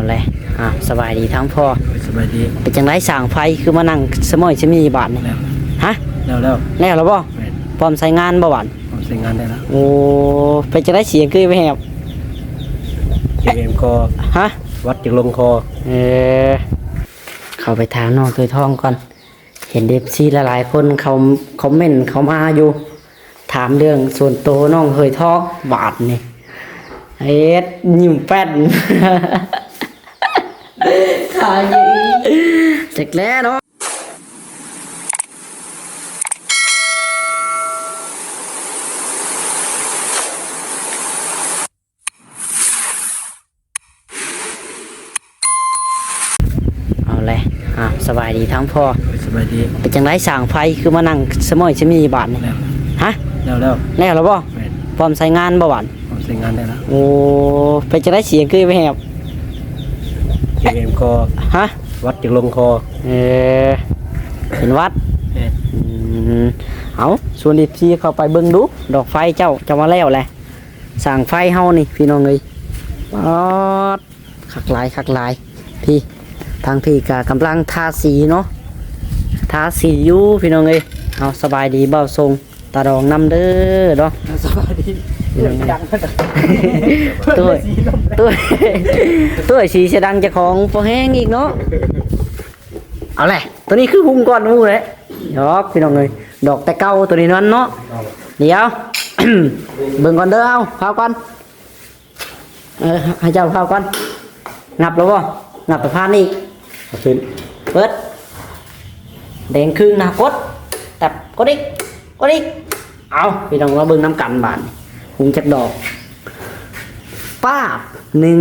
ເລີຍ. ອ່າ ສະບາຍດີທັງພໍ່. ສະບາຍດີ. ເປັນຈັ່ງໃດ ຊ່າງໄຟຄືມານັ່ງສະໝອຍສະໝີບາດນີ້? ແລ້ວ. ຮະ? ແລ້ວ ແລ້ວ. ແລ້ວແລ້ວບໍ່? ແມ່ນ. ພ້ອມໃຊ້ງານບໍ່ບາດ? ພ້ອມໃຊ້ງານໄດ້ແລ້ວ. ໂອ້ ເປັນຈັ່ງໃດ ສຽງຄືແຫບ? ສຽງແຫບຄໍ. ຮະ? ຫວັດຈະລົງຄໍ. ເອີ ເຂົ້າໄປຖາມນ້ອງຖ້ວຍທອງກ່ອນ. ເຫັນເອັຟຊີຫຼາຍໆຄົນເຂົາຄອມເມັນເຂົ້າມາຢູ່ ຖາມເລື່ອງສ່ວນໂຕນ້ອງຖ້ວຍທອງ ບາດນີ້ເຮັດຍິ້ມແປ້ນ ຂາຍຢູ່ອີກ ຈັກແລ້ວເນາະ. ເອົາແຫຼະ ອ່າ ສະບາຍດີທັງພໍ່. ສະບາຍດີ. ເປັນຈັ່ງໃດ ຊ່າງໄຟຄືມານັ່ງສະໝອຍສະໝີບາດນີ້? ແລ້ວ. ຮະ? ແລ້ວ ແລ້ວ. ແລ້ວແລ້ວບໍ່? ແມ່ນ. ພ້ອມໃຊ້ງານບໍ່ບາດ? ພ້ອມໃຊ້ງານໄດ້ແລ້ວ. ໂອ້ ເປັນຈັ່ງໃດ ສຽງຄືແຫບ? ສຽງແຫບຄໍ. ຮະ? ຫວັດຈະລົງຄໍ. ເອີ ເປັນຫວັດ. ແມ່ນ. ອືມ ເອົາ ຊວນເອັຟຊີເຂົ້າໄປເບິ່ງດູ ດອກໄຟເຈົ້າ ເຈົ້າມາແລ້ວແຫຼະ. ຊ່າງໄຟເຮົານີ້ພີ່ນ້ອງເອີຍ ປາດ ຄັກຫຼາຍ ຄັກຫຼາຍ. ພີ້ ທາງພີ້ກະກຳລັງທາສີເນາະ ທາສີຢູ່ພີ່ນ້ອງເອີຍ. ເອົາ ສະບາຍດີບ່າວຊົງ ຕາດອງນຳເດີເນາະ. ສະບາຍດີ. ພີ່ນ້ອງເອີຍ ໂອ້ຍ ໂອ້ຍ ໂອ້ຍ ໂອ້ຍ ສີສຽງດັງເຈົ້າຂອງພໍແຮງອີກເນາະ. ເອົາແຫຼະ ໂຕນີ້ຄືຮຸ່ງກ່ອນໝູ່ແຫຼະ. ດອກ ພີ່ນ້ອງເອີຍ ດອກແຕ່ເກົ່າໂຕນີ້ນັ້ນເນາະ. ດຽວ ເບິ່ງກ່ອນເດີ. ເອົາ ພາວກ່ອນ ເອີ ໃຫ້ເຈົ້າພາວກ່ອນ. ຫງັບແລ້ວບໍ່? ຫງັບແລ້ວພານອີກ. ເອົາຂຶ້ນ ເປີດ ແດງຄຶ່ງນະ. ກົດ ແຕັບ ກົດອີກ ກົດອີກ. ເອົາ ພີ່ນ້ອງມາເບິ່ງນຳກັນບາດນີ້ ຮຸ່ງຈັກດອກ. ປາບ ໜຶ່ງ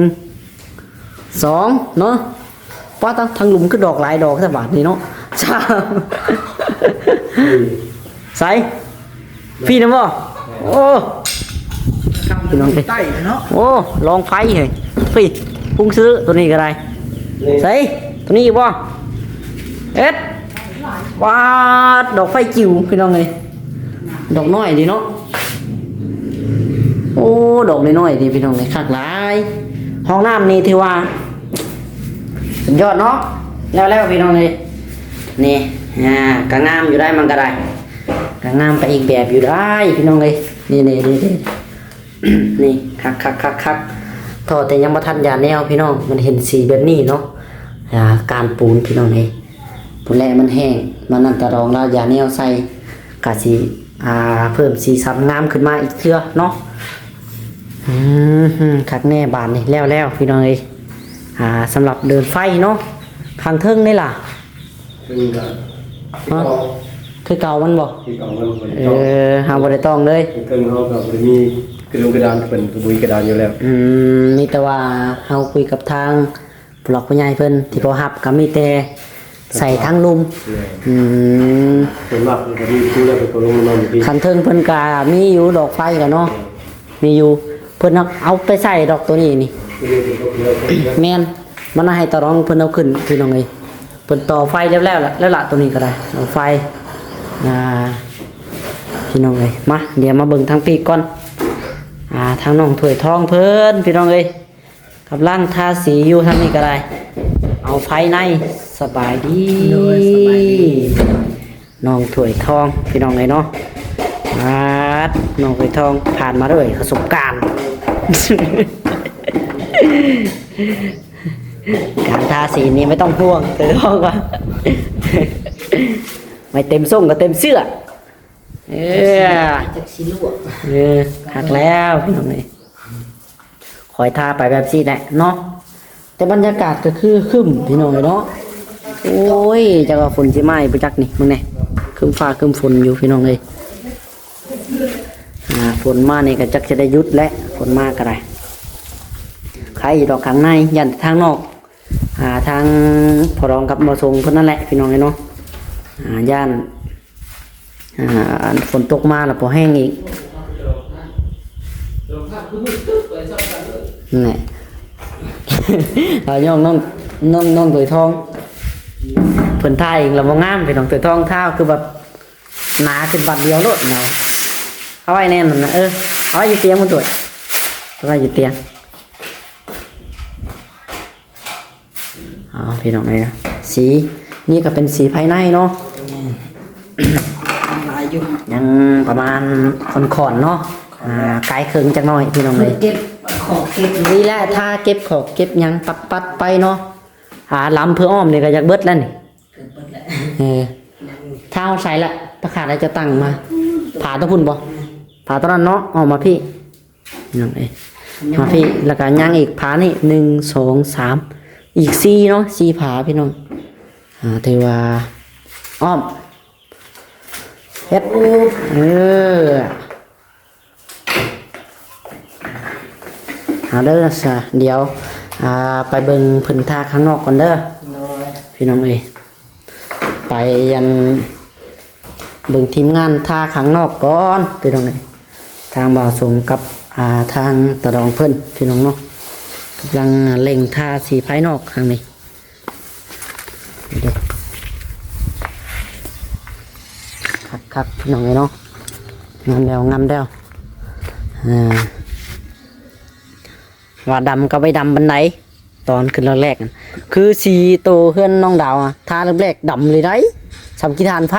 ສອງເນາະ. ປ້າ ທາງ ທາງລຸ່ມຄືດອກຫຼາຍດອກແທ້ບາດນີ້ເນາະ. ສາມ ໃສ ພີ້ນຳບໍ່? ໂອ້ ພີ່ນ້ອງເອີຍ ໃຕ້ເນາະ. ໂອ້ ລອງໄຟເຮີ້ຍ ພີ້ ພຸ້ງຊື້ໂຕນີ້ກໍໄດ້. ໃສ ໂຕນີ້ອີກບໍ່? ເອັດ ປາດ ດອກໄຟຈິ້ວ ພີ່ນ້ອງເອີຍ. ດອກນ້ອຍດີເນາະ. ໂອ້ ດອກນ້ອຍໆດີພີ່ນ້ອງເອີຍ ຄັກຫຼາຍ. ຫ້ອງນ້ຳນີ້ຖືວ່າສຸດຍອດເນາະ. ແລ້ວໆ ພີ່ນ້ອງເອີຍ ນີ້ ອ່າ ກະງາມຢູ່ໄດ໋ ມັນກະໄດ້ ກະງາມໄປອີກແບບຢູ່ໄດ໋ ພີ່ນ້ອງເອີຍ. ນີ້ໆໆ ນີ້ ຄັກໆໆໆ. ທໍ່ແຕ່ຍັງບໍ່ທັນຢາແນວພີ່ນ້ອງ ມັນເຫັນສີແບບນີ້ເນາະ. ອ່າ ການປູນພີ່ນ້ອງເອີຍ ພຸ້ນແຫຼະ ມັນແຫ້ງ ມັນນັ້ນຕະດອງລາວຢາແນວໃສ່ ກະຊິ ອ່າ ເພີ່ມສີສັນງາມຂຶ້ນມາອີກເທື່ອເນາະ. ອືມ ຄັກແນ່ບາດນີ້. ແລ້ວໆ ພີ່ນ້ອງເອີຍ ອ່າ ສຳລັບເດີນໄຟເນາະ. ຂ້າງເທິງນີ້ລະ ເທິງກະ ຮະ ຄືເກົ່າ ຄືເກົ່າມັນບໍ່? ຄືເກົ່າມັນ ເອີ ເຮົາບໍ່ໄດ້ຕ້ອງເລີຍ. ເທິງເຮົາກະບໍ່ໄດ້ມີກະດຸງກະດານ ເພິ່ນກະບໍ່ມີກະດານຢູ່ແລ້ວ. ອືມ ມີແຕ່ວ່າເຮົາຄຸຍກັບທາງ ຜູ້ຫຼັກຜູ້ໃຫຍ່ເພິ່ນທີ່ບໍ່ຮັບກໍມີແຕ່ໃສ່ທາງລຸ່ມ. ແມ່ນ. ອືມ ເພິ່ນວ່າເພິ່ນກໍມີປະຕູແລ້ວ ເພິ່ນກໍລົງມານອນຢູ່ພີ້. ຄັນເທິງເພິ່ນກໍມີຢູ່ ດອກໄຟກໍເນາະ. ແມ່ນ. ມີຢູ່ ເພິ່ນເອົາໄປໃສ່ດອກໂຕນີ້ນີ້. ໂຕນີ້ເພິ່ນກໍເອົາໄປໃສ່. ແມ່ນ ມັນໃຫ້ຕາດອງເພິ່ນເອົາຂຶ້ນ ພີ່ນ້ອງເອີຍ. ເພິ່ນຕໍ່ໄຟແລ້ວໆ ແລ້ວລະ ໂຕນີ້ກໍໄດ້ ດອກໄຟ. ອ່າ ພີ່ນ້ອງເອີຍ ມາ ດຽວມາເບິ່ງທາງປີກກ່ອນ. ອ່າ ທາງນ້ອງຖ້ວຍທອງເພິ່ນ ພີ່ນ້ອງເອີຍ ກຳລັງທາສີຢູ່ທາງນີ້ກໍໄດ້ ເອົາໄຟໃນ. ສະບາຍດີ. ໂດຍ ສະບາຍດີ. ນ້ອງຖ້ວຍທອງ ພີ່ນ້ອງເອີຍເນາະ. ປາດ ນ້ອງຖ້ວຍທອງຜ່ານມາດ້ວຍປະສົບການ ການທາສີນີ້ໄມ່ຕ້ອງຫ່ວງ ຖ້ວຍທອງວ່າ ໄມ່ເຕັມຊົງກໍເຕັມເສື້ອ. ເອີ ຈັກຊິລວກ ເອີ ຄັກແລ້ວພີ່ນ້ອງເອີຍ. ຄ່ອຍທາໄປແບບຊີ້ແຫຼະເນາະ ແຕ່ບັນຍາກາດກໍຄືຄຶ້ມພີ່ນ້ອງເອີຍເນາະ. ໂອ້ຍ ຈັກວ່າຝົນຊິມາອີກບໍ່ຈັກນີ້ ເບິ່ງແດ່ ຄຶ້ມຟ້າຄຶ້ມຝົນຢູ່ພີ່ນ້ອງເອີຍ. ອ່າ ຝົນມານີ້ກໍຈັກຊິໄດ້ຢຸດແຫຼະ ຝົນມາກໍໄດ້. ໄຄຢູ່ດອກຂ້າງໃນ ຢ້ານແຕ່ທາງນອກ ອ່າ ທາງພໍ່ລອງກັບໝໍສົງເພິ່ນນັ້ນແຫຼະ ພີ່ນ້ອງເອີຍເນາະ. ອ່າ ຢ້ານ ອ່າ ຝົນຕົກມາແລ້ວບໍ່ແຫ້ງອີກ ແນ່. ເອົາ ຍ້ອນນ້ອງ ນ້ອງ ນ້ອງຖ້ວຍທອງ ເພິ່ນທາເອງແລ້ວບໍ່ງາມ ພີ່ນ້ອງ. ຖ້ວຍທອງທາຄືແບບໜາຂຶ້ນບາດດຽວໂລດເນາະ. ເອົາໄວ້ແນວນັ້ນນະ ເອີ ເອົາໄວ້ຢູ່ຕຽງພຸ້ນ ຖ້ວຍ ເອົາໄວ້ຢູ່ຕຽງ. ເອົາ ພີ່ນ້ອງເອີຍ ສີນີ້ກໍເປັນສີພາຍໃນເນາະ ຫຼາຍຢູ່ ຍັງປະມານຂ້ອນໆເນາະ ອ່າ ກາຍເຄິ່ງຈັກໜ້ອຍ ພີ່ນ້ອງເອີຍ ເກັບຂອບເກັບ ນີ້ແຫຼະ ທາເກັບຂອບເກັບຫຍັງປັດໆໄປເນາະ ອ່າ ລຳເພື່ອອ້ອມນີ້ກໍຢາກເບິດແລ້ວນີ້ ເອີ ທາເອົາໃສ່ລະ ຕາຂາດແລ້ວຈະຕັ້ງມາ ຝາຕົວພຸ້ນບໍ່ ຝາຕົວນັ້ນເນາະ ເອົາມາພີ້ ພີ່ນ້ອງເອີຍ ມາພີ້ ແລ້ວກໍຍັງອີກຝານີ້ ໜຶ່ງ ສອງ ສາມ ອີກສີ່ເນາະ ສີ່ຝາ ພີ່ນ້ອງ ອ່າ ຖືວ່າອ້ອມ ເຮັດ ເອີ ເອົາເດີ ສະ ດຽວ ອ່າ ໄປເບິ່ງເພິ່ນທາຂ້າງນອກກ່ອນເດີ ໂດຍ ພີ່ນ້ອງເອີຍ ໄປອັນ ເບິ່ງທີມງານທາຂ້າງນອກກ່ອນ ພີ່ນ້ອງເອີຍ ທາງບ່າວສົງກັບ ອ່າ ທາງຕາດອງເພິ່ນ ພີ່ນ້ອງເນາະ ກຳລັງເລັ່ງທາສີພາຍນອກຂ້າງນີ້ ເດີ ຄັກໆ ພີ່ນ້ອງເອີຍເນາະ ງາມແລ້ວ ງາມແລ້ວ ອ່າ ວ່າດຳກໍບໍ່ດຳປານໃດ ຕອນຂຶ້ນແລກໆ ຄືສີໂຕເຮືອນນ້ອງດາວອະ ທາແລກໆດຳເລີຍໄດ໋ ສ່ຳຂີ້ຖ່ານໄຟ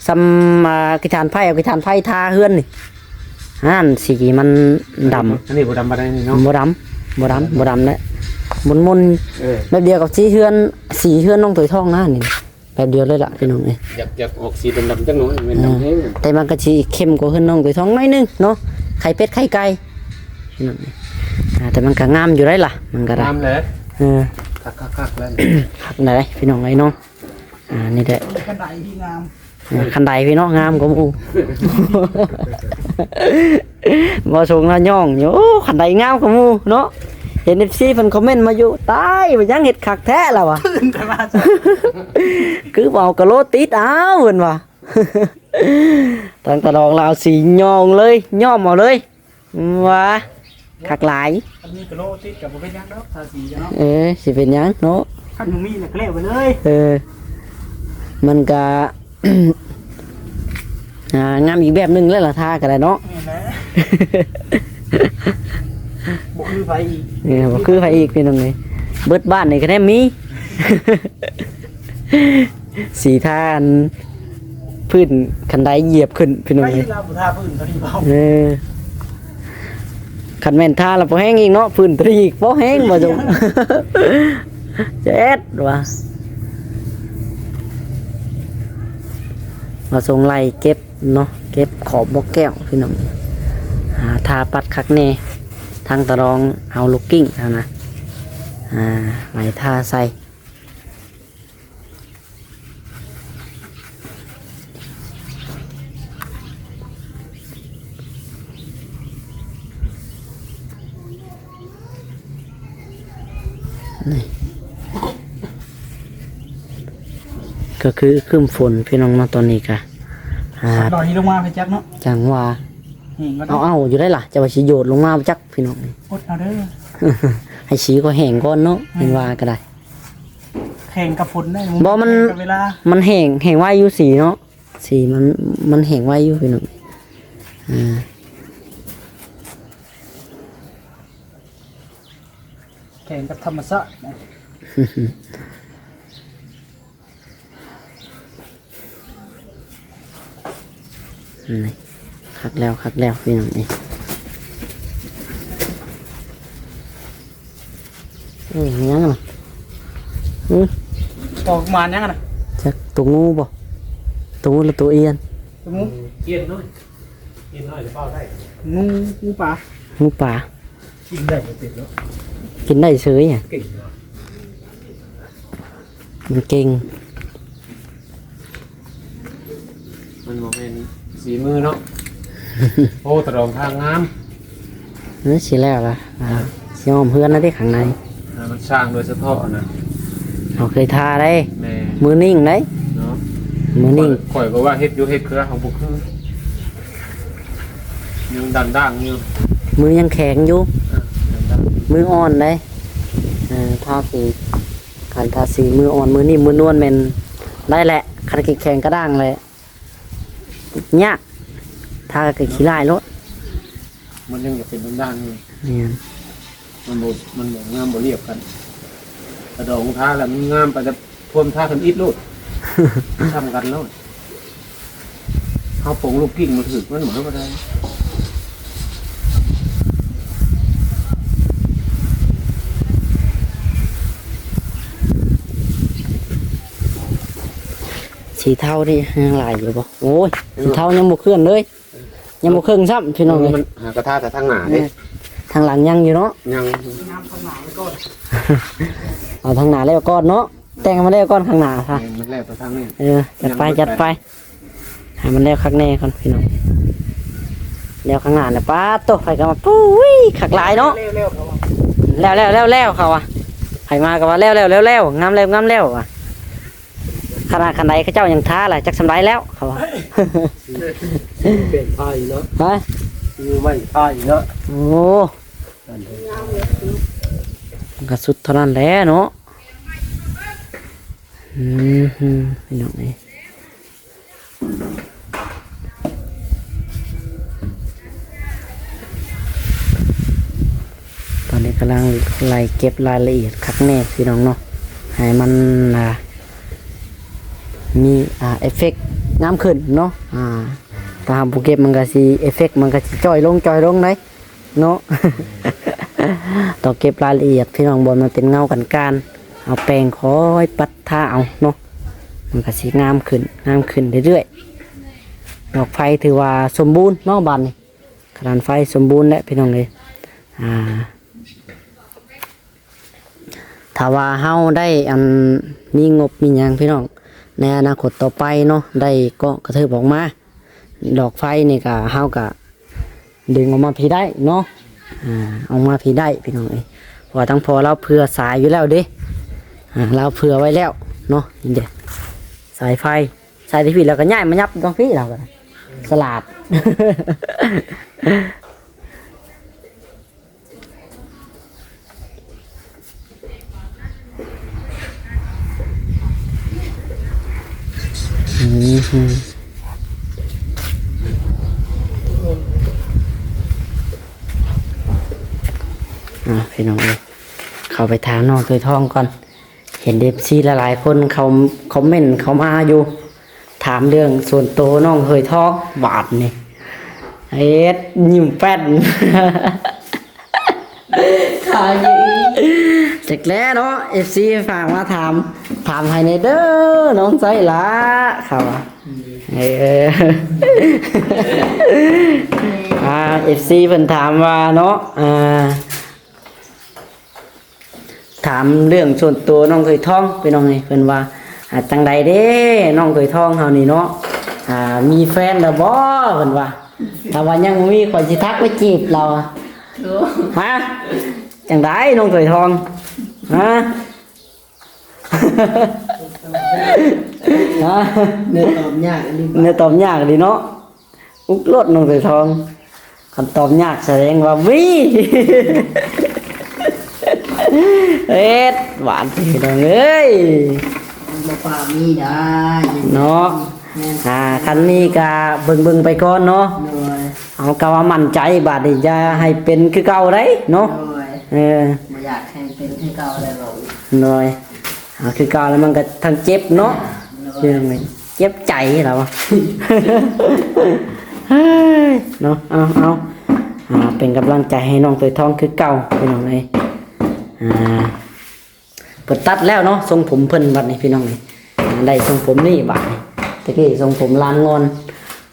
ສ່ຳ ອ່າ ຂີ້ຖ່ານໄຟ ເອົາຂີ້ຖ່ານໄຟທາເຮືອນນີ້ ຫັ້ນ ສີມັນດຳ ອັນນີ້ບໍ່ດຳປານໃດນີ້ເນາະ ບໍ່ດຳ ບໍ່ດຳ ບໍ່ດຳແຫຼະ ມົນໆ ເອີ ແບບດຽວກັບສີເຮືອນ ສີເຮືອນນ້ອງໂຕຍທອງນະນີ້ ແບບດຽວເລີຍລະ ພີ່ນ້ອງເອີຍ ຢາກ ຢາກອອກສີດຳໆຈັກໜ້ອຍ ແມ່ນດຳແຮງ ອ່າ ແຕ່ມັນກໍຊິເຂັ້ມກວ່າເຮືອນນ້ອງໂຕຍທອງໜ້ອຍໜຶ່ງເນາະ ໄຂ່ເປັດໄຂ່ໄກ່ ພີ່ນ້ອງເອີຍ ອ່າ ແຕ່ມັນກໍງາມຢູ່ໄດ໋ລະ ມັນກໍໄດ້ ງາມແຫຼະ ເອີ ຄັກໆໆແລ້ວ ຄັກໄດ໋ ພີ່ນ້ອງເອີຍເນາະ ອ່າ ນີ້ແຫຼະ ຄັນໄດທີ່ງາມ ເອີ ຄັນໄດພີ່ນ້ອງງາມກວ່າໝູ່ ບໍ່ສົງລະຍ່ອງຢູ່ ໂອ້ ຄັນໄດງາມກວ່າໝູ່ເນາະ ເຫັນເອັຟຊີເພິ່ນຄອມເມັນມາຢູ່ ຕາຍ ມັນຍັງເຮັດຄັກແທ້ລະວ່າ ຄືບໍ່ເອົາກະໂລຕິດເອົາ ເພິ່ນວ່າ ທາງຕາດອງລາວສີຍ້ອງເລີຍ ຍ້ອມເອົາເລີຍ ວ່າຄັກຫຼາຍ ຄັນມີກະໂລຕິດກໍບໍ່ເປັນຫຍັງດອກ ທາສີເນາະ ເອີ ຊິເປັນຫຍັງເນາະ ຄັນບໍ່ມີແລ້ວກໍແລ້ວໄປເລີຍ ເອີ ມັນກະ ອ່າ ງາມອີກແບບໜຶ່ງແລ້ວລະ ທາກໍໄດ້ເນາະ ແມ່ນແຫຼະ ບໍ່ຄືໃຜອີກ ເອີ ບໍ່ຄືໃຜອີກ ພີ່ນ້ອງເອີຍ ເບິດບ້ານນີ້ກໍໄດ້ມີ ສີທາອັນພື້ນຄັນໄດຢຽບຂຶ້ນ ພີ່ນ້ອງເອີຍ ລາວບໍ່ທາພື້ນເຂົາດີເວົ້າ ເອີ ຄັນແມ່ນທາລະພໍແຮງອີກເນາະ ພື້ນຕົວນີ້ອີກພໍແຮງ ບໍ່ຈົງ ຈະແອດວ່າ ມາສົ່ງໄລ່ເກັບເນາະ ເກັບຂອບບໍ່ແກ້ວ ພີ່ນ້ອງ ຫາທາປັດຄັກແນ່ ທາງຕາດອງເອົາລູກກິ້ງຫັ້ນນະ ອ່າ ໄລ່ທາໃສ່ ນີ້ ກໍຄືຄຶ້ມຝົນ ພີ່ນ້ອງເນາະ ຕອນນີ້ກະ ອ່າ ດອຍລົງມາໄປຈັກເນາະ ຈັ່ງວ່າ ແຮງກໍໄດ້ ເອົາໆຢູ່ໄດ໋ລະ ຈະວ່າຊິໂຍດລົງມາບໍ່ຈັກ ພີ່ນ້ອງ ອົດເອົາເດີ ໃຫ້ສີກໍແຫ້ງກ່ອນເນາະ ແມ່ນ ເຫັນວ່າກໍໄດ້ ແຂ່ງກັບຝົນໄດ້ ບໍ່ ມັນ ແຂ່ງກັບເວລາ ມັນແຫ້ງ ແຫ້ງໄວຢູ່ສີເນາະ ສີມັນ ມັນແຫ້ງໄວຢູ່ ພີ່ນ້ອງ ອ່າ ແຂ່ງກັບທຳມະຊາດ ນີ້ ຄັກແລ້ວ ຄັກແລ້ວ ພີ່ນ້ອງເອີຍ ເອີ ຫຍັງນະ ຫື ອອກມາຫຍັງນະ ຈັກ ໂຕງູບໍ່ ໂຕງູ ຫຼື ໂຕອຽນ ໂຕງູ ອຽນນ້ອຍ ອຽນນ້ອຍເຝົ້າໄດ້ ງູ ງູປາ ງູປາ ກິນໄດ້ບໍ່ເປັນເນາະ ກິນໄດ້ເສີຍ ເກັ່ງເນາະ ມັນເກັ່ງ ມັນບໍ່ແມ່ນສີມືເນາະ ໂອ້ ຕະດອງທາງງາມ ເອີ ຊິແລ້ວລະ ອ່າ ຊິອ້ອມເຮືອນລະເດ້ຂ້າງໃນ ອ່າ ມັນສ້າງໂດຍສະເພາະນະ ເຮົາເຄີຍທາໄດ້ ແມ່ນ ມືນິ່ງໄດ້ເນາະ ມືນິ່ງ ຂ້ອຍ ຂ້ອຍກໍວ່າເຮັດຢູ່ເຮັດຄືເຮົາບໍ່ຄື ຍັງດ້ານໆຢູ່ ມືຍັງແຂງຢູ່ ອ່າ ດ້ານໆ ມືອ່ອນໄດ໋ ເອີ ທາສີ ຄັນທາສີມືອ່ອນ ມືນິ່ມ ມືນວນແມ່ນໄດ້ແຫຼະ ຄັນແຂງກະດ້າງແຫຼະ ຍາກ ທາກໍຂີ້ລ້າຍໂລດ ມັນຍັງຈະເປັນດ້ານໆຢູ່ ແມ່ນ ມັນບໍ່ ມັນບໍ່ງາມ ບໍ່ລຽບກັນ ກະດອງທາແລ້ວມັນງາມໄປແຕ່ພວມທາທຳອິດໂລດ ຊ່ຳກັນໂລດ. ເຮົາປົງລູກກິ້ງມາຖືກມັນບໍ່ໄດ້. ສີເທົານີ້ຍັງຫຼາຍຢູ່ບໍ່? ໂອ້ຍ ເອີ ສີເທົາຍັງບໍ່ເຄື່ອນເລີຍ. ຍັງບໍ່ເຄິ່ງຊ້ຳພີ່ນ້ອງເອີຍ. ມັນຫາກະທາແຕ່ທາງໜ້າເດ້. ເອີ ທາງຫຼັງຍັງຢູ່ເນາະ. ຍັງ. ເອົາທາງໜ້າແລ້ວກ່ອນເນາະ. ແຕ່ງໃຫ້ມັນແລ້ວກ່ອນຂ້າງໜ້າຊະ. ແຕ່ງໃຫ້ມັນແລ້ວແຕ່ທາງນີ້. ເອີ ຈັດໄປ ຍັງບໍ່ ຈັດໄປ. ໃຫ້ມັນແລ້ວຄັກແນ່ກ່ອນພີ່ນ້ອງ. ແລ້ວຂ້າງໜ້ານະ ປາດໂຕ ໃຜກໍວ່າ ປຸ້ຍ ຄັກຫຼາຍເນາະ. ແລ້ວ ແລ້ວ ແລ້ວ ແລ້ວ ເຂົາວ່າ. ໃຜມາກໍວ່າ ແລ້ວ ແລ້ວ ແລ້ວ ແລ້ວ ງາມແລ້ວ ງາມແລ້ວວ່າ. ຂະໜາດຄັນໄດເຂົາເຈົ້າຍັງທາລະ ຈັກສ່ຳໃດແລ້ວ ເຂົາວ່າ. ຊິເປັນໄພເນາະ. ຮະ? ຊິໄມ້ໄພເນາະ. ໂອ້ ມັນກໍສຸດເທົ່ານັ້ນແຫຼະເນາະ. ອືມ ພີ່ນ້ອງເອີຍ. ຕອນນີ້ກຳລັງໄລ່ເກັບລາຍລະອຽດຄັກແນ່ພີ່ນ້ອງເນາະ ໃຫ້ມັນ ອ່າ ມີ ອ່າ ເອເຟັກງາມຂຶ້ນເນາະ. ອ່າ ຖ້າເຮົາບໍ່ເກັບມັນກໍຊິ ເອເຟັກມັນກໍຊິຈ່ອຍລົງ ຈ່ອຍລົງໄດ໋ເນາະ. ຕ້ອງເກັບລາຍລະອຽດພີ່ນ້ອງ ບ່ອນມັນເປັນເງົາກັນໆ ເອົາແປງຄ່ອຍປັດທາເອົາເນາະ ມັນກໍຊິງາມຂຶ້ນ ງາມຂຶ້ນເລື້ອຍໆ. ດອກໄຟຖືວ່າສົມບູນເນາະບາດນີ້. ຂະໜາດໄຟສົມບູນແຫຼະພີ່ນ້ອງເອີຍ. ອ່າ ຖ້າວ່າເຮົາໄດ້ ອັນ ມີງົບມີຫຍັງພີ່ນ້ອງ ໃນອະນາຄົດຕໍ່ໄປເນາະ ໄດ້ເກາະກະເທີບອອກມາ ດອກໄຟນີ້ກະ ເຮົາກະດຶງອອກມາພີ້ໄດ້ເນາະ. ອ່າ ອອກມາພີ້ໄດ້ພີ່ນ້ອງເອີຍ ເພາະວ່າທັງພໍ່ລາວເຜື່ອສາຍຢູ່ແລ້ວເດ້. ອ່າ ລາວເຜື່ອໄວ້ແລ້ວເນາະ. ນີ້ເດ້ ສາຍໄຟ ໃສ່ທີ່ພີ້ແລ້ວກໍຍ້າຍມາຫຍັບຕອງພີ້ ລາວກໍສະຫຼາດ. ອືມ ອ່າ ພີ່ນ້ອງເອີຍ ເຂົ້າໄປຖາມນ້ອງເຄີຍທອງກ່ອນ. ເຫັນເອັຟຊີຫຼາຍໆຄົນເຂົາຄອມເມັນເຂົ້າມາຢູ່ ຖາມເລື່ອງສ່ວນໂຕນ້ອງເຄີຍທອງ ບາດນີ້ເຮັດຍິ້ມແປ້ນ. ຂາຍຢູ່ອີກ ຈັກແລ້ວເນາະ ເອັຟຊີຝາກມາຖາມ ຖາມໃຫ້ແດ່ເດີນ້ອງໄຊລະ ເຂົາວ່າ. ເອີ ອ່າ ເອັຟຊີເພິ່ນຖາມວ່າເນາະ ອ່າ ຖາມເລື່ອງສ່ວນຕົວນ້ອງເຄີຍທອງ ພີ່ນ້ອງເອີຍ ເພິ່ນວ່າ ອ່າ ຈັ່ງໃດເດ້ນ້ອງເຄີຍທອງເຮົານີ້ເນາະ ອ່າ ມີແຟນແລ້ວບໍ່ ເພິ່ນວ່າ. ຖ້າວ່າຍັງບໍ່ມີ ຂ້ອຍຊິທັກໄປຈີບລາວ. ໂອ້ ຮະ? ຈັ່ງໃດນ້ອງເຄີຍທອງ? ຮະ? ຮະ? ເນີຕອບຍາກອີ່ຫຼີ ເນີຕອບຍາກອີ່ຫຼີເນາະ. ອຸກໂລດນ້ອງເຄີຍທອງ ຄັນຕອບຍາກສະແດງວ່າມີ. ເຮັດຫວານພີ່ນ້ອງເອີຍ ບໍ່ປາມີໄດ້ເນາະ. ແມ່ນ ອ່າ ຄັນມີກະເບິ່ງໆໄປກ່ອນເນາະ. ໂດຍ ເຮົາກະວ່າໝັ້ນໃຈ ບາດນີ້ຢ່າໃຫ້ເປັນຄືເກົ່າໄດ໋ເນາະ. ໂດຍ ເອີ ບໍ່ຢາກໃຫ້ເປັນຄືເກົ່າໄດ໋. ໂດຍ ອ່າ ຄືເກົ່າແລ້ວມັນກໍທັງເຈັບເນາະ. ໂດຍ ເລື່ອງນີ້ເຈັບໃຈລາວ ເນາະ. ເອົາ ເອົາ ອ່າ ເປັນກຳລັງໃຈໃຫ້ນ້ອງເຄີຍທອງຄືເກົ່າ ພີ່ນ້ອງເອີຍ. ອ່າ ເພິ່ນຕັດແລ້ວເນາະ ຊົງຜົມເພິ່ນບັດນີ້ ພີ່ນ້ອງເອີຍ. ອ່າ ໄດ້ຊົງຜົມນີ້ບາດນີ້ ຕະກີ້ຊົງຜົມລານງອນ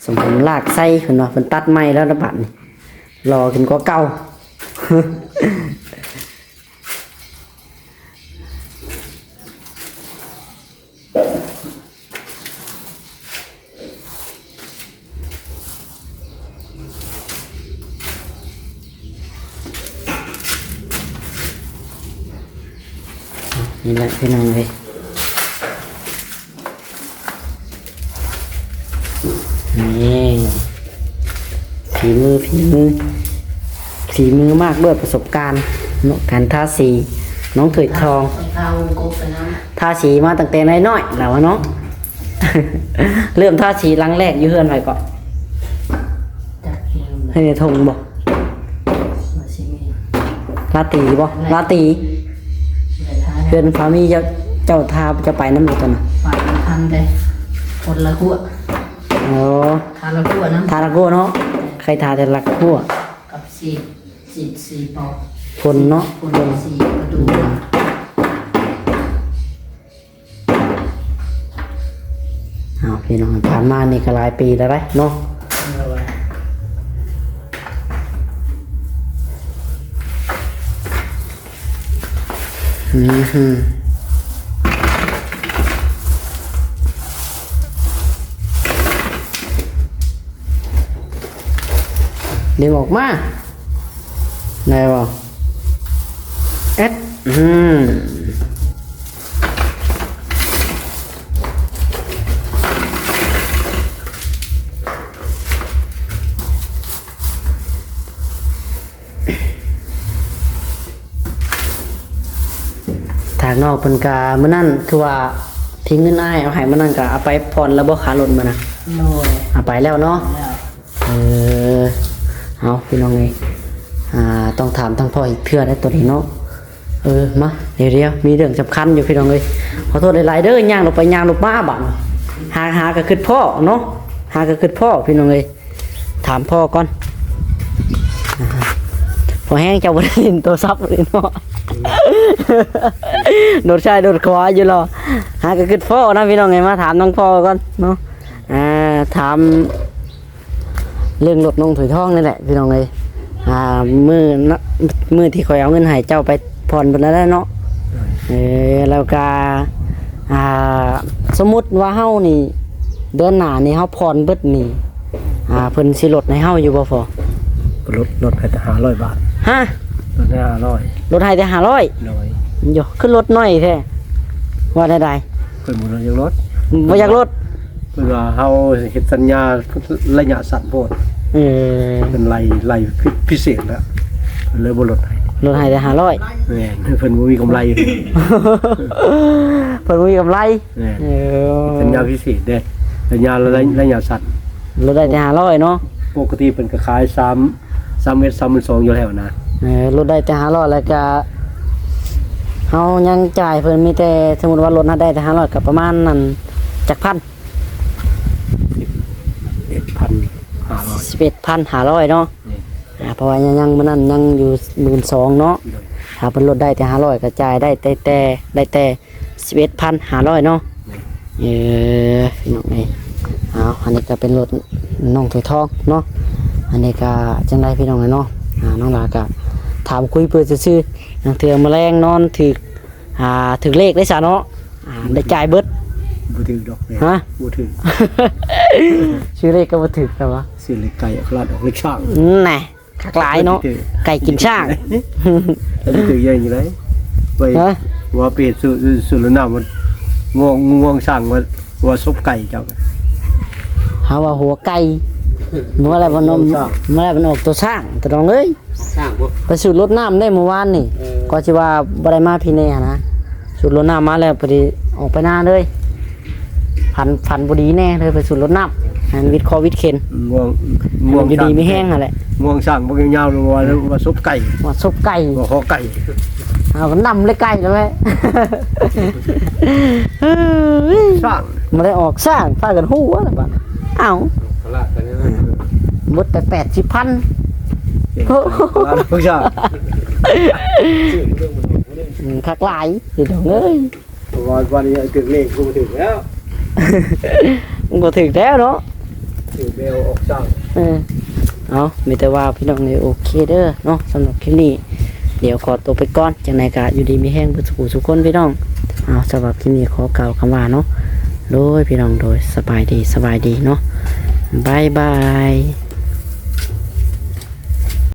ຊົງຜົມລາກໄຊ ເພິ່ນວ່າເພິ່ນຕັດໃໝ່ແລ້ວນະ ບາດນີ້ຫຼໍ່ຂຶ້ນກວ່າເກົ່າ. ນີ້ແຫຼະ ພີ່ນ້ອງເອີຍ. ນີ້ ຝີມື ຝີມື ຝີມືມາກດ້ວຍປະສົບການເນາະ ການທາສີ ນ້ອງເຄີຍທອງ ທາສີມາຕັ້ງແຕ່ນ້ອຍໆແລ້ວເນາະ. ເລີ່ມທາສີຫຼັງແລກຢູ່ເຮືອນໃຜເກາະ? ເຮືອນໃນທົ່ງບໍ່? ລາຕີບໍ່? ລາຕີ. ເຮືອນພາມີເຈົ້າ ເຈົ້າ ຖ້າເຈົ້າໄປນຳບໍ່ຕອນນັ້ນ? ໄປນຳທັນເດ້ ຄົນລະຂົວ. ໂອ້ ຖ້າລະຂົວນຳ ຖ້າລະຂົວເນາະ. ເຄີຍຖ້າແຕ່ລະຂົວກັບສີ ສີ ສີປອກ ຄົນເນາະ ຄົນ ສີປະຕູ. ເອົາ ພີ່ນ້ອງ ຜ່ານມານີ້ກໍຫຼາຍປີແລ້ວເດ້ເນາະ. ໂດຍ ອືມ ດຶງອອກມາ ໄດ້ບໍ່? ເອັດ ອືມ ທາງນອກເພິ່ນກະ ມື້ນັ້ນຄືວ່າທີ່ເງິນອ້າຍເອົາໃຫ້ມື້ນັ້ນກະເອົາໄປຜ່ອນແລ້ວບໍ່ ຄ່າລົດມື້ນັ້ນ? ໂດຍ ເອົາໄປແລ້ວເນາະ. ແລ້ວ ເອີ ເອົາ ພີ່ນ້ອງເອີຍ ອ່າ ຕ້ອງຖາມທາງພໍ່ອີກເທື່ອໄດ໋ໂຕນີ້ເນາະ. ເອີ ມາ ດຽວໆ ມີເລື່ອງສຳຄັນຢູ່ ພີ່ນ້ອງເອີຍ. ຂໍໂທດຫຼາຍໆເດີ ຍ່າງລົງໄປຍ່າງລົງມາບາດນີ້ ຫາ ຫາກໍຄິດພໍ້ເນາະ ຫາກໍຄິດພໍ້ ພີ່ນ້ອງເອີຍ. ຖາມພໍ່ກ່ອນ ພໍແຮງເຈົ້າບໍ່ໄດ້ຫຼິ້ນໂທລະສັບເລີຍເນາະ ໂດດຊ້າຍໂດດຂວາຢູ່ລະ. ຫາກໍຄິດພໍ້ນະ ພີ່ນ້ອງເອີຍ ມາຖາມທາງພໍ່ກ່ອນເນາະ. ອ່າ ຖາມ ເລື່ອງລົດນ້ອງຖອຍທອງນີ້ແຫຼະ ພີ່ນ້ອງເອີຍ. ອ່າ ມື້ນະ ມື້ທີ່ຂ້ອຍເອົາເງິນໃຫ້ເຈົ້າໄປຜ່ອນເພິ່ນນັ້ນແຫຼະເນາະ. ເອີ ແລ້ວກະ ອ່າ ສົມມຸດວ່າເຮົານີ້ ເດືອນໜ້ານີ້ເຮົາຜ່ອນເບິດນີ້ ອ່າ ເພິ່ນຊິລົດໃຫ້ເຮົາຢູ່ບໍ່ພໍ່? ລົດ ລົດໃຫ້ແຕ່ຫ້າຮ້ອຍບາດ. ຮະ? ລົດໃຫ້ຫ້າຮ້ອຍ. ລົດໃຫ້ແຕ່ຫ້າຮ້ອຍ? ໂດຍ. ໂຢ ຄືລົດໜ້ອຍແທ້ ວ່າແນວໃດ? ເພິ່ນບໍ່ຢາກລົດ ບໍ່ຢາກລົດ. ເພິ່ນວ່າເຮົາເຮັດສັນຍາໄລຍະສັ້ນໂພດ. ເອີ ເພິ່ນໄລ່ ໄລ່ພິເສດແລ້ວ ເພິ່ນເລີຍບໍ່ລົດໃຫ້. ລົດໃຫ້ແຕ່ຫ້າຮ້ອຍ. ແມ່ນ ເພິ່ນບໍ່ມີກຳໄລ ເພິ່ນບໍ່ມີກຳໄລ. ແມ່ນ. ເອີ ສັນຍາພິເສດເດ້ ສັນຍາໄລ ໄລຍະສັ້ນ ລົດໄດ້ແຕ່ຫ້າຮ້ອຍເນາະ. ປົກກະຕິເພິ່ນກໍຂາຍສາມ ສາມເອັດ ສາມໝື່ນສອງຢູ່ແລ້ວນະ. ເອີ ລົດໄດ້ແຕ່ຫ້າຮ້ອຍ ແລ້ວກະເຮົາຍັງຈ່າຍເພິ່ນມີແຕ່ ສົມມຸດວ່າລົດເຮົາໄດ້ແຕ່ຫ້າຮ້ອຍ ກໍປະມານນັ້ນຈັກພັນ? ສິບເອັດພັນຫ້າຮ້ອຍ. ສິບເອັດພັນຫ້າຮ້ອຍເນາະ. ແມ່ນ. ອ່າ ເພາະວ່າຍັງ ຍັງ ມື້ນັ້ນຍັງຢູ່ໝື່ນສອງເນາະ. ໂດຍ. ຖ້າເພິ່ນລົດໄດ້ແຕ່ຫ້າຮ້ອຍ ກໍຈ່າຍໄດ້ແຕ່ ແຕ່ ໄດ້ແຕ່ສິບເອັດພັນຫ້າຮ້ອຍເນາະ. ແມ່ນ. ເອີ ພີ່ນ້ອງເອີຍ ເອົາ ອັນນີ້ກໍເປັນລົດນ້ອງຖອຍທອງເນາະ. ອັນນີ້ກໍຈັ່ງໃດພີ່ນ້ອງເອີຍເນາະ ອ່າ ນ້ອງຫຼ້າກໍຖາມຄຸຍເປີດຊື່ໆ ລາງເທື່ອມາແລງນອນຖືກ ອ່າ ຖືກເລກໄດ້ຊະເນາະ. ອ່າ ໄດ້ຈ່າຍເບິດ. ບໍ່ຖືກດອກ. ຮະ? ບໍ່ຖືກ. ຊື້ເລກກໍບໍ່ຖືກແລ້ວວະ ຊື້ເລກໄກ່ ອອກລາດອອກເລກຊ້າງ. ແນ່. ຄັກຫຼາຍເນາະ ໄກ່ກິນຊ້າງ. ໄກ່ກິນຊ້າງ ໄປ ຮະ? ວ່າໄປເຮັດສວນ ສວນລົດນ້ຳ ມັນງວງ ງວງຊ້າງ ວ່າ ວ່າສົບໄກ່ເຈົ້າ. ເຮົາວ່າຫົວໄກ່ ເມື່ອໃດມັນ ງວງຊ້າງ ເມື່ອໃດມັນອອກຕົວຊ້າງ ຕານ້ອງເອີຍ. ຊ້າງບໍ່? ໄປສູດລົດນ້ຳໄດ້ມື້ວານນີ້. ເອີ ກໍຊິວ່າບໍ່ໄດ້ມາພີ້ແນ່ຫັ້ນນະ ສູດລົດນ້ຳມາແລ້ວ ພໍດີອອກໄປນາເລີຍ. ຝັນ ຝັນບໍ່ດີແນ່ເລີຍ ໄປສູດລົດນ້ຳ ໃຫ້ມັນວິດຄໍວິດເຂັນ. ງວງ ງວງ ຢູ່ດີມີແຮງຫັ້ນແຫຼະ. ງວງຊ້າງບັກຍາວໆ ວ່າ ວ່າສົບໄກ່ ວ່າສົບໄກ່ ວ່າຄໍໄກ່. ເອົານຳເລີຍໄກ່ແລ້ວແຫຼະ ຊ້າງ ມາໄດ້ອອກຊ້າງ ພາກັນຫົວແລ້ວບາດ. ເອົ້າ ເບິດແຕ່ແປດສິບພັນ ເອີ ລ້ານຜູ້ຊາຍ. ອືມ ຄັກຫຼາຍພີ່ນ້ອງເອີຍ. ເພາະວ່າວັນນີ້ຖືກເລກກໍບໍ່ຖືກແລ້ວ ບໍ່ຖືກແລ້ວເນາະ ຖືກແລ້ວອອກຊ້າງ. ເອີ ເອົາ ມີແຕ່ວ່າພີ່ນ້ອງເອີຍ ໂອເຄເດີເນາະ ສຳລັບຄລິບນີ້ ດຽວຂໍຕົວໄປກ່ອນ ຈັ່ງໃດກໍຢູ່ດີມີແຮງເບິດສູ່ຜູ້ສູ່ຄົນພີ່ນ້ອງ. ເອົາ ສຳລັບຄລິບນີ້ຂໍກ່າວຄຳວ່າເນາະ ໂດຍ ພີ່ນ້ອງ ໂດຍ ສະບາຍດີ ສະບາຍດີເນາະ ບາຍບາຍ.